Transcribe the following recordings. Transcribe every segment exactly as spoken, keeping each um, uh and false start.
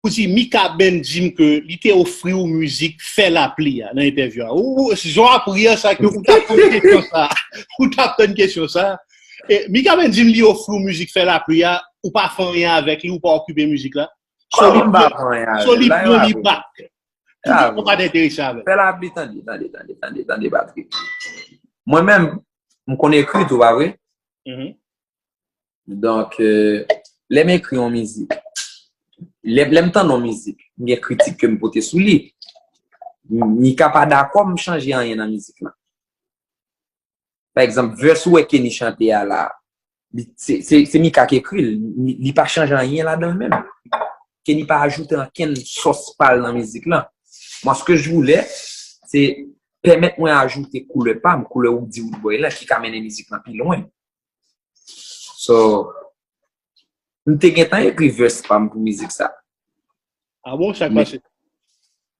Ou di Mika Band di m ke li te ofri w mizik Fè Lapli a nan entèvyou a. Ou, ou, jan w ap ri an sa ke ou t ap tann kesyon sa. Ou t ap tann kesyon sa. E, Mika Band di m li ofri w mizik Fè Lapli a, ou pa fè anyen avèk li, ou pa okipe mizik la. So li, Kòman m pa fè anyen avè so l? li La, pran yo li avè back. Ou di ou pa t enterese avè l. Fè Lapli, tande, tande, tande, tande, tande, Patrick. Mwen menm, m konn ekri tou, pa vre? Mhm. Donk, euh, lè m ekri yon mizik, lè, lè m tann yon mizik, m gen kritik ke m pote sou li. M- Mika pa dakò m chanje anyen nan mizik la. Pa egzanp, vès ou wè Kenny chante a la, li- se, se, se Mika ki ekri l, li, li pa chanje anyen ladan l menm. Kenny pa ajoute ankenn sòs pa l nan mizik lan. Mwen, ce que je voulais, se pèmèt mwen ajoute koulè pa m, koulè Roody Roodboy lan, ki ka mennen mizik lan pi lwen. So, m te gentan ekri vès pa m pou mizik sa. Ah bon, sa k pase?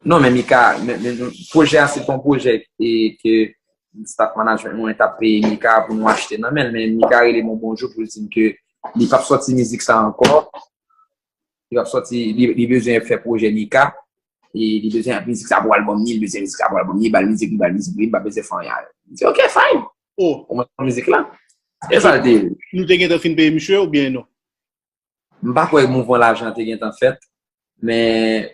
Non, men Mika, men, men, pwojè a se t on pwojè e ke staff management mwen t ap peye Mika pou nou achte nan men l, men Mika rele m yon bonjou pou l di m ke li p ap sòti mizik sa ankò. Li p ap sòti, li, li bezwen fè pwojè Mika. E li bezwen mizik sa pou albòm ni, li bezwen mizik sa pou albòm ni, ba l mizik, li ba l mizik, li pa bezwen fè anyen avè l. M di, "Ok, fine." Oh, Ou mwen mizik la. E sa l te ye. Nou te gentan fin peye misye oubyen non? M pa kwè mouvman lajan te gentan fèt, men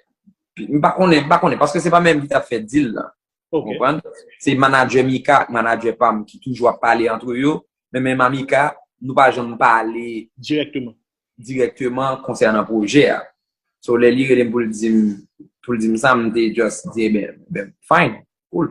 m pa konnen, m pa konnen, paske se pa menm ki t ap fè deal lan. Ou Ok. konprann? Se manadjè Mika ak manadjè pa m ki toujou ap pale antre yo, men menm a Mika, nou pa janm pale Direkteman. direkteman konsènan pwojè a. So, lè li rele m pou l di m, pou l di m sa, m te just di, "Eben, ben, fine, cool."